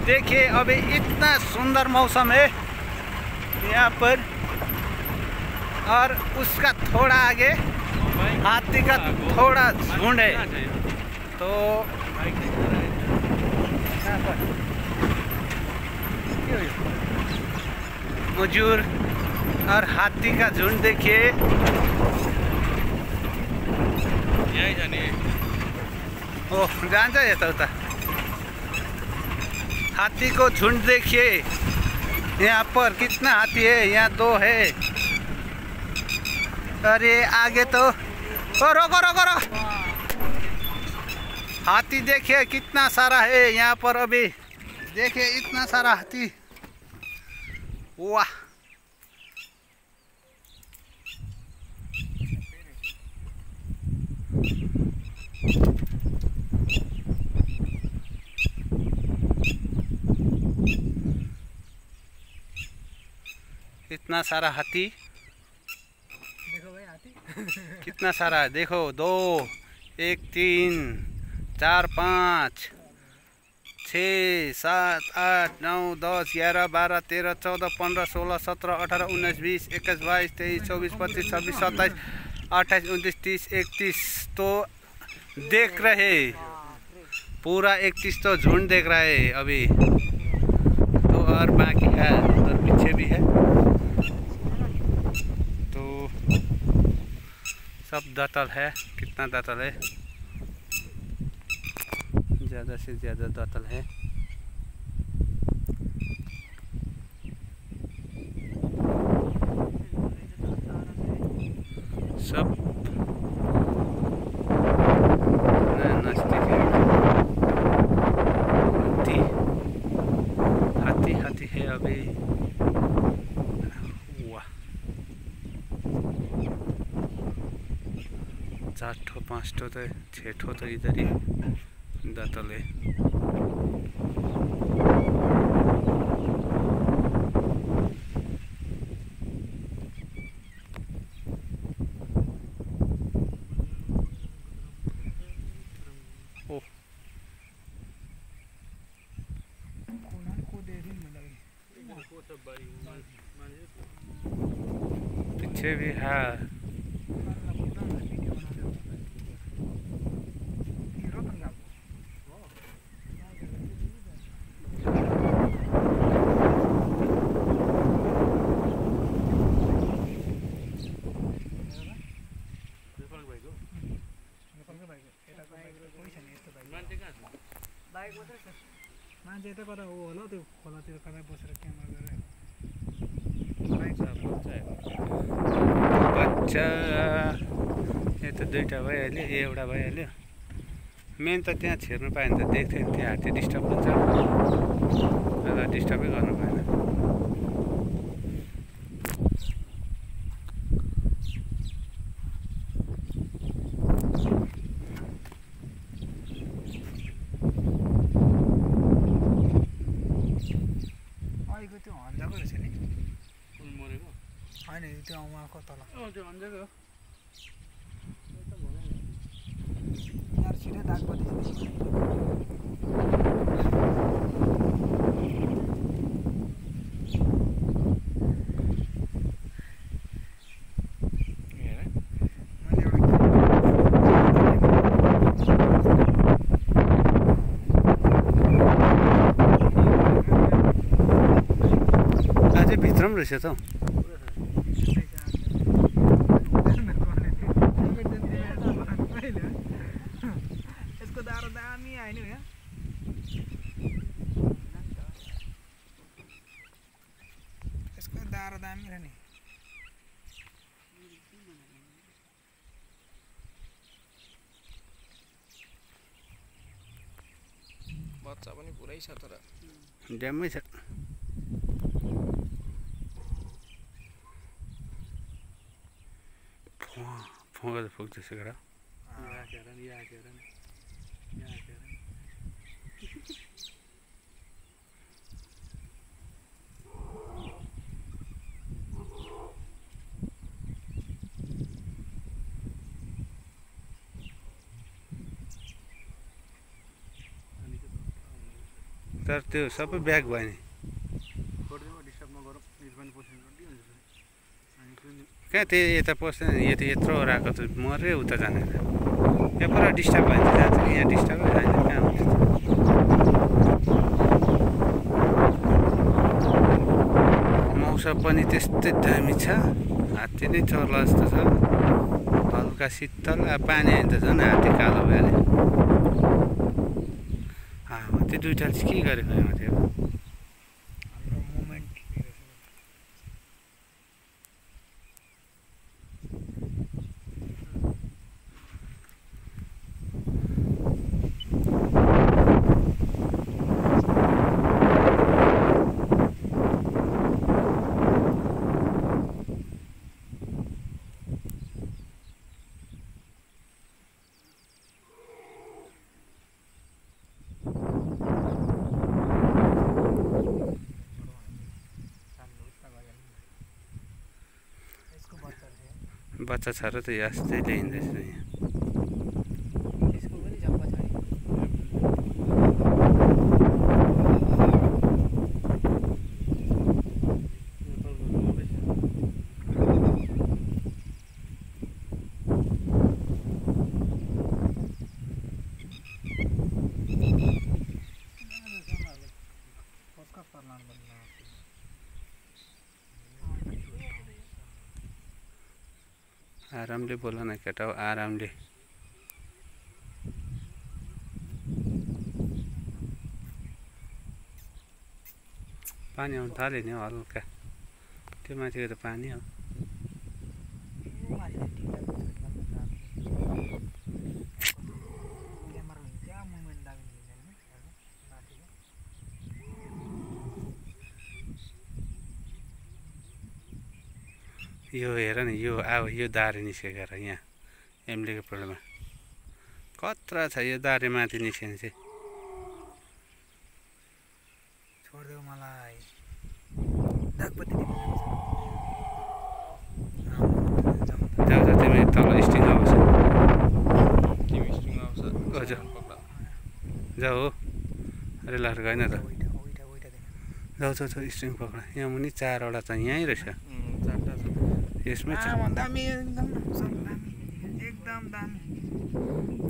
देखिए अभी इतना सुंदर मौसम है यहाँ पर, और उसका थोड़ा आगे हाथी का थोड़ा झुंड है। तो मजूर और हाथी का झुंड देखिए। यही जाने ओह जान्छ यता हाथी को झुंड देखिए। यहाँ पर कितना हाथी है, यहाँ 2 है। अरे आगे तो रोको रोको रोको, हाथी देखिए कितना सारा है यहाँ पर। अभी देखिए इतना सारा हाथी, वाह। इतना सारा हाथी, देखो भाई हाथी कितना सारा है देखो। 2 1 3 4 5 6 7 8 9 10 11 12 13 14 15 16 17 18 19 20 21 22 23 24 25 26 27 28 29 30 31 तो देख रहे, पूरा 31 तो झुंड देख रहा है अभी तो। और बाकी है उधर पीछे भी है। तो सब दातल है, कितना दातल है, ज़्यादा से ज़्यादा दातल है। सब नज़दीक है। हाथी हाथी है अभी, वाह। 4 ठो 5 ठो तो 6 ठो तो इधर ही दातल है। ओह पीछे भी है। मान्छे त कता ऊ होला त्यो खोलातिर कतै बसेर क्यामेरा गरेर बच्चा यो त 2टा भइहाल्यो, एउटा भइहाल्यो। मेन त त्यहाँ छिर्नु पायो भने त देख्थ्यो नि, त्यहाँ हात्ती डिस्टर्ब हुन्छ, र डिस्टर्बै गर्नु भएन। अहिलेको त्यो हन्जाको रहेछ नि मरेको होइन, त्यो उहाँको तल त्यो हन्जेको यहाँ छिटै दाग बत्ती अझै भित्र पनि रहेछ त। यसको दारो दामी आयो नि, यसको दारो दामी छ नि। बच्चा पनि पुरै छ तर ड्याममै छ। फुँगा त फुक्दैछ गर। तर त्यो सबै ब्याक भयो नि छोडिदिउँ डिस्टर्ब नगरौँ निर्माण पोषण गरिदियो अनि पनि कहाँ त्यो यता पस्दैन यो त यत्रो ओह्राएको त मऱ्यो उता जाने यहाँ पुरा डिस्टर्ब भयो भने जान्छ कि यहाँ डिस्टर्बै होइन कहाँ हुन्छ मौसम पनि त्यस्तै दामी छ हात्ती नै चर्ला जस्तो छ हल्का शीतल अब पानी आयो भने त झन् हात्ती कालो भइहाल्यो त्यो दुइटाले चाहिँ के गरेको यहाँ त्यो हाम्रो मोमेन्ट यसको बच्चा छ बच्चा छ र त यस्तै ल्याइँदैछ यहाँ यसको पनि छ पछाडि कसका पर्लान भन्नु आरामले बोल न केटा हो आरामले पानी आउनु थाल्यो नि हौ हल्का त्यो माथिको त पानी हो क्यामेरा क्या मोमेन्ट दामी लिँदैन माथिको यो हेर न यो अब यो दारे निस्केको यहाँ एम्लेको पेडमा कत्रा छ यो दारे माथि निस्किने चाहिँ छोडिदेऊ मलाई दागपत्ती जाऊ त तिमी तल स्टिङ आउँछ तिमी स्ट्रिङ आउँछ हजुर। पक्रा जाऊ हो अरे लहर गएन त ओइटा जाऊ जाऊ स्टिङ पक्रा यहाँ मुनि चारवटा छ यहीँ रहेछ चारवटा छ यसमै छ दामी एकदम सब दामी एकदम दामी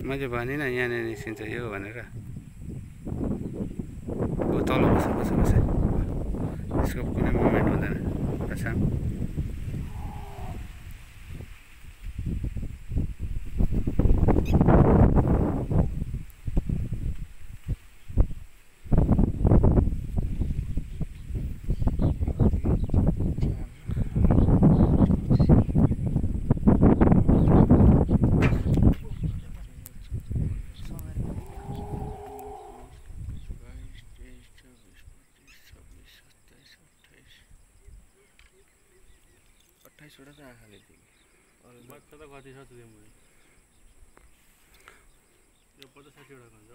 मैले भनिनँ यहाँनिर निस्किन्छ यो भनेर ऊ तल बस बस बस यसको कुनै मोमेन्ट हुँदैन प्रशान्त अट्ठाइसवटा चाहिँ आँखाले देखेँ बच्चा त कति छ त्यो मुनि यो 50-60 वटा हुन्छ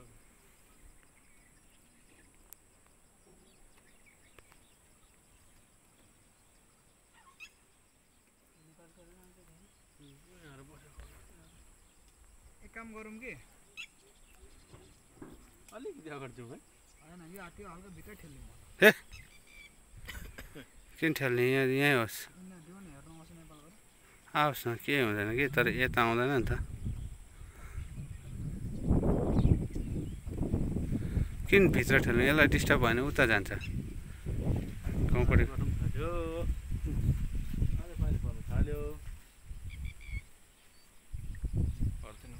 एक काम गरौँ कि अलिकति अगाडि जाउँ है होइन यो त्यो हल्का भित्र ठेल्ने किन ठेल्ने यहीँ होस् दियो नि हेर्नु आउँछ नेपालबाट आओस् न केही हुँदैन कि तर यता आउँदैन नि त किन भित्र ठेल्ने यसलाई डिस्टर्ब भएन उता जान्छ गाउँपट्टि थाल्यो अझै पानी पर्नु थाल्यो पर्दैन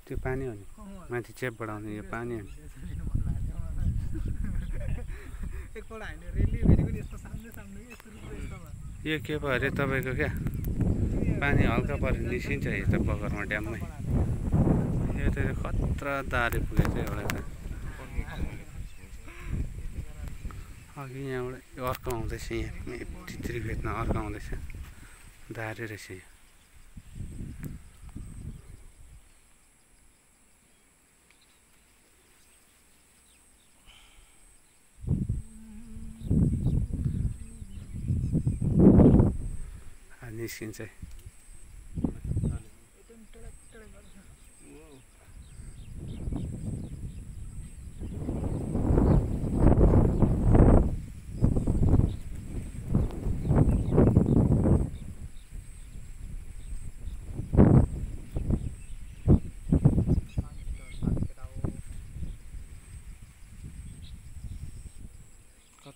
त्यो पानी हो नि माथि चेप बढाउने यो पानी हो नि एकपल्ट हामीले रेली भेटेको नि यस्तो सामने सामने कि यस्तो रुख यस्तोमा यो के भयो अरे तपाईँको क्या पानी हल्का पऱ्यो निस्किन्छ यता बगरमा ड्याममै यो त खतरा दारे पुगेको छ एउटा त अघि यहाँबाट अर्को आउँदैछ यहाँ भित्री भेट्न अर्को आउँदैछ दारे रहेछ यो निस्किन्छ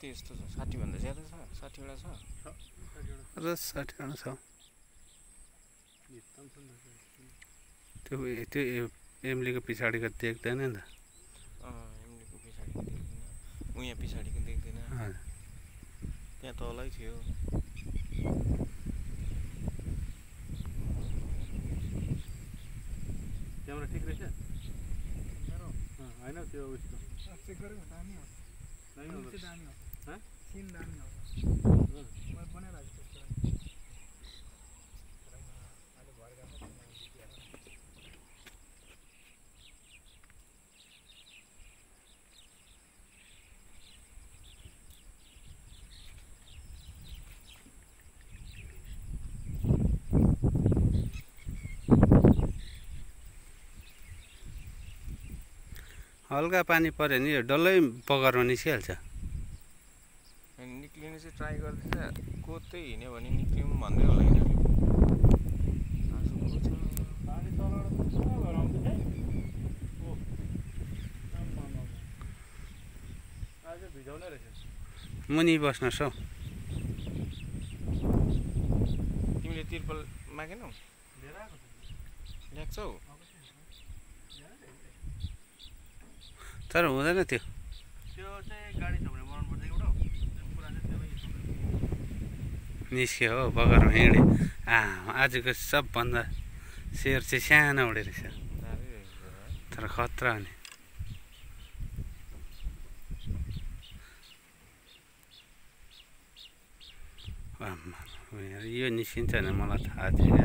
कति यस्तो छ 60 भन्दा ज्यादा छ 60 वटा छ 60 छ त्यो एमलीको पछाडिको देख्दैन नि त एमलीको पछाडिको देख्दैन उहाँ पछाडिको देख्दैन त्यहाँ तलै थियो क्यामेरा ठिक रहेछ होइन त्यो उयसको चेक गरेको दामी हो दामी हो दामी हो हाँ? सिन दामी हो मैले बनाइरहेको छु हल्का पानी पर्यो नि यो डल्लै पकरमा निस्किहाल्छ निक्लिने चाहिँ ट्राई गर्दैछ कोतै हिँड्यो भने निक्लिउँ भन्दै होला होइन पानी तलबाट पुरा भएर आउँदैछ आज भिजाउने रहेछ मुनि बस्नुहोस् हौ तिमीले तिर्पल मागेनौ लिएर आएको ल्याक्छौ तर हुँदैन त्यो त्यो चाहिँ गाडी छ भने बनाउनु पर्छ एउटा पुरा चाहिँ त्यो निस्क्यो हो बगरमा हिँडे आजको सबभन्दा शेर चाहिँ सानो उडे रहेछ तर खतरा हुने यो निस्किन्छ भने मलाई थाहा थियो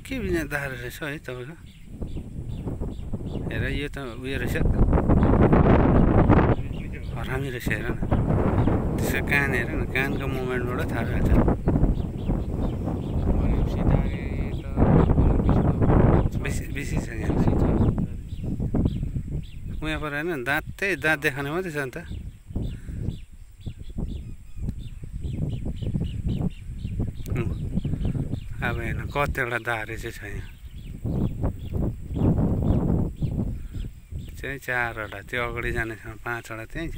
के बिना दाह्रो रहेछ है तपाईँको हेर यो त उयो रहेछ हरामी रहेछ हेर न त्यसको कान हेर न कानको मुभमेन्टबाट थाहा रहेछ बेसी छ यहाँ उहाँ पर होइन दाँत त्यही दाँत देखाउने मात्रै छ नि त अब हेर्न कतिवटा दाह्रे चाहिँ छ यहाँ चाहिँ 4वटा त्यो अगाडि जानेसँग 5वटा त्यहीँ छ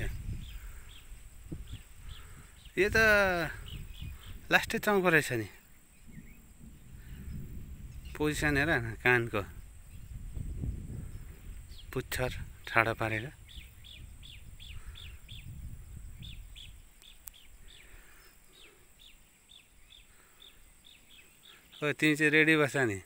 यो त लास्टै चङ्को रहेछ नि पोजिसन हेर न कानको पुच्छर ठाडो पारेर हो तिमी चाहिँ रेडी बस्छ नि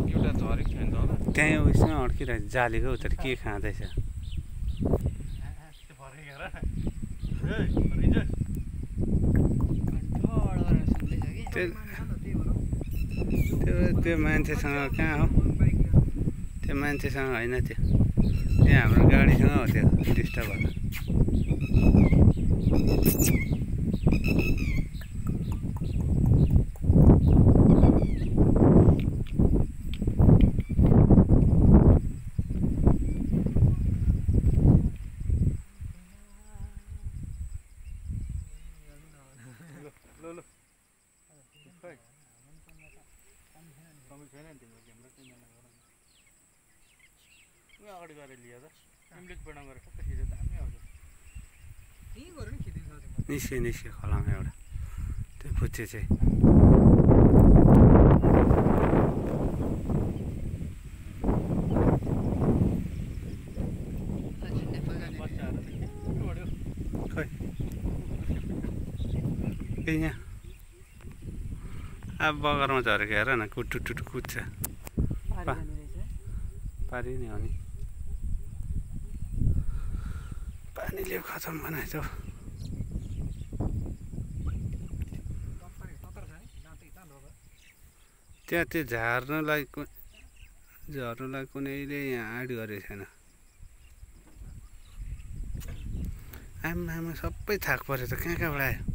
एउटा झरेको थियो नि त होला त्यहीँ उयसमा अड्किरहेको जालीको उता के खाँदैछ त्यो मान्छेसँग कहाँ हो त्यो मान्छेसँग होइन त्यो यहाँ हाम्रो गाडीसँग हो त्यो डिस्टर्ब भएको अगाडि गएर लिएर इम्लिक पेडा गरेर सबै खिचेर दामी आउँछ यहीँ गएर नि खिचिदिन्छ निस्क्यो खोलामा एउटा त्यो पुच्छे चाहिँ खै ए यहाँ अब बगरमा झरेको हेर न कुटुटुटु कुद्छ पारी नै हो नि पानीले खतम बनाएछ त्यहाँ त्यो झार्नलाई कुनैले यहाँ एड गरेको छैन आमा सबै थाक पऱ्यो त कहाँबाट आयो